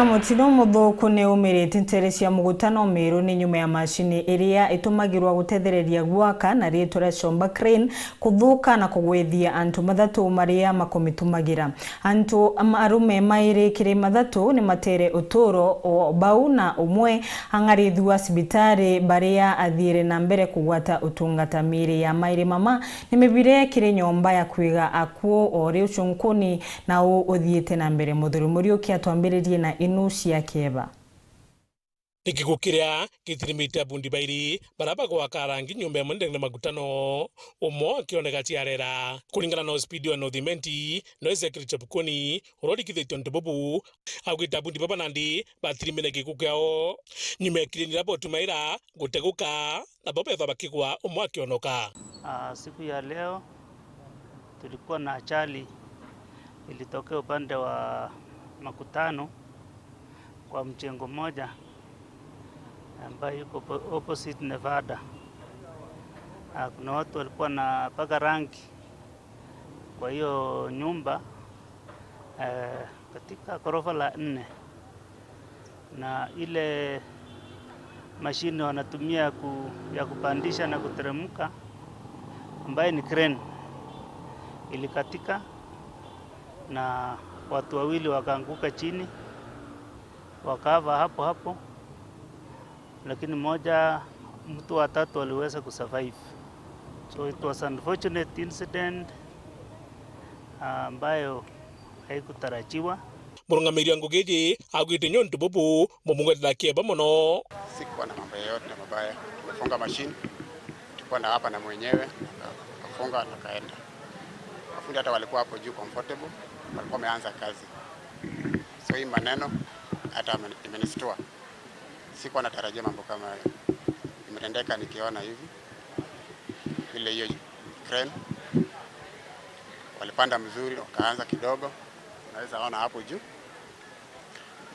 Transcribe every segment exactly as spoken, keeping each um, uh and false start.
Mutino muthuku ni umirite ntere cia Mugutano Miru ni nyuma ya macini iria itumagirwa gutethereria gwaka na riitwa ria Chomba Crane kuthuka na kugwithia antu mathatu maria makumitumagira. Antu am-, arume mairi kiri mathatu ni matere uturo o bau na umwe ang'arithua cibitari baria athiire na mbere kugwata utungata. Miiri ya mairi mama ni mibire kiri nyomba ya kwiga akuu o ri ucunkuni na uu uthiite na mbere. Muthuri Muriuki atwambiririe na inu cia kieba. Ni gikuo kiria gitirimite abundi bairi baria bagwaka rangi nyomba imwe ndene na Mugutano, umwe akioneka ciarera. Kuringana na O C P D wa North Imenti, Noise Kirichopukuni, uria urikithitie untu bubu, augite abundi baba nandi batirimire gikuo kiao nyuma ya kireni riria botumaira guteguka, nabo beethwa bakigwa, umwe akionoka. Ah, siku ya leo tulikuwa na ajali ilitokea upande wa Makutano kwa mjengo mmoja ambayo iko po-, opposite Nevada. Ah, kuna watu walikuwa wanapaka rangi kwa hiyo nyumba, eh, katika ghorofa la nne, na ile mashine wanatumia ya ku-, ya kupandisha na kuteremka, ambaye ni crane, ilikatika na watu wawili wakaanguka chini, wakafa hapo hapo, lakini mmoja, mtu wa tatu aliweza kusurvive. So it was unfortunate incident ambayo haikutarajiwa. Murungamiri wa ngugi iji augite ni untu bubu bumugwetera kieba mono. Sikuwa na mambo yoyote mabaya. Tumefunga machine. Tulikuwa na hapa na mwenyewe, tukafunga, tukaenda. Mafundi hata walikuwa hapo juu comfortable, walikuwa wameanza kazi. So hii maneno hata imenistua. Sikuwa natarajia mambo kama hayo. Imetendeka nikiona hivi. Vile hiyo crane walipanda mzuri, wakaanza kidogo. Unaweza ona hapo juu.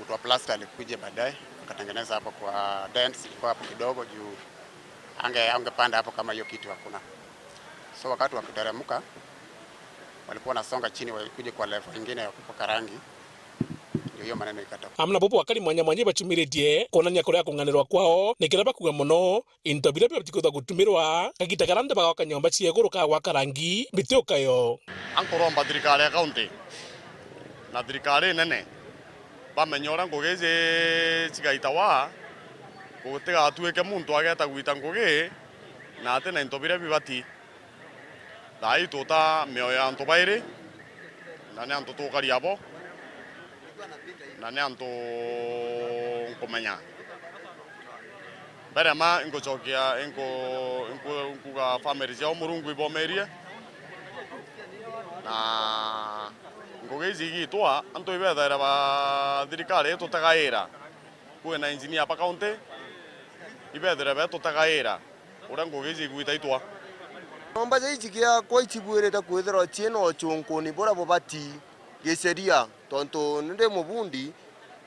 Mtu wa plaster alikuja baadaye, akatengeneza hapo kwa dents, ilikuwa hapo kidogo juu ange-, angepanda hapo kama hiyo kitu hakuna. So wakati wa kuteremka, walikuwa wanasonga chini, walikuje kwa level ingine ya kupaka rangi. Ndio hiyo maneno ikatoka. Amwe nabo bwakari mwanya mwanya ibacumiritie kwonania kuria kung'anirwa kwao, ni kiria bakuga mono, into biria bibatikutha gutumirwa kagita karia nthi bagwaka nyomba cia iguru ka gwaka rangi bitiukayo. Ankuromba thirikari ya kaunti na thirikari nene bamenye uria ngugi iji cigaitawa, gutigatuike muntu ageta gwita ngugi na ati na into biria bibati. Thaa ii tuta mioyo ya antu bairi, na ni antu tukari abo, na ni antu nkumenya. Mbere ma ingucokia, inku-, inku-, inkuga family ciao Murungu ibomerie, na ngugi iji igitwa, antu ibethaira ba thirikari itutegaira. Kwina engineer ba county, ibethire betutegaira uria ngugi iji igwitaitwa. Nyomba ja iji ciakwa icibuirite kwithirwa ciina ucunkuni buria bubati giceria, tontu ndi mubundi,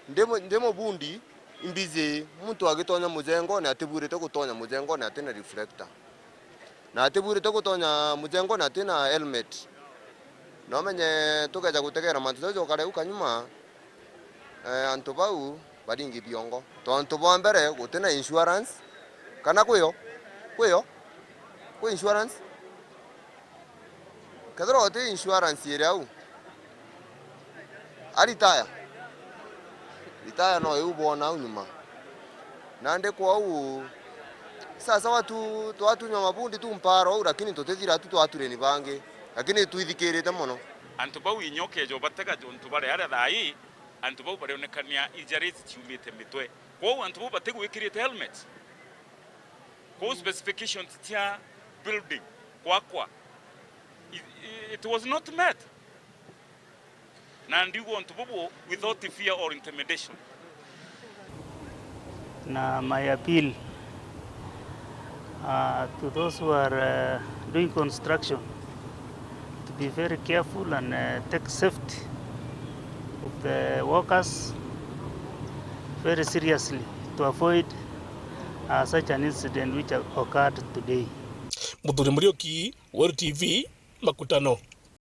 ndi mu-, ndi mubundi, imbizi muntu agitonya mujengone atibuirite gutonya mujengone atina reflector. Na atibuirite gutonya mujengone atina helmet. Nomenye tukeja gutegera mantu jau jokare au kanyuma, eh, antu bau baringi biongo. Tontu bwa mbere gutina insurance, kana kwio? Kwio? Kwi insurance? Kethirwa uti insurance iri au, aritaya. Ritaya no iu bwona au nyuma. Nandi kwou, sasawa tu, twatunywa mabundi tu mparo au, lakini tutithira tu twatureni bangi. Lakini twithikirite mono. Antu bau inya ukeja ubatega jontu bari aria thaa ii, antu bau barionekania injuries ciumite mitwe. Kwou antu bau batigwikirite helmets. Kwou specifications cia building kwakwa, it, it was not met. Na ndiuga untu bubu without fear or intimidation. Na my appeal, uh, to those who are, uh, doing construction, to be very careful and, uh, take safety of the workers very seriously to avoid, uh, such an incident which occurred today. Muthuri Muriuki, Weru T V, Makutano.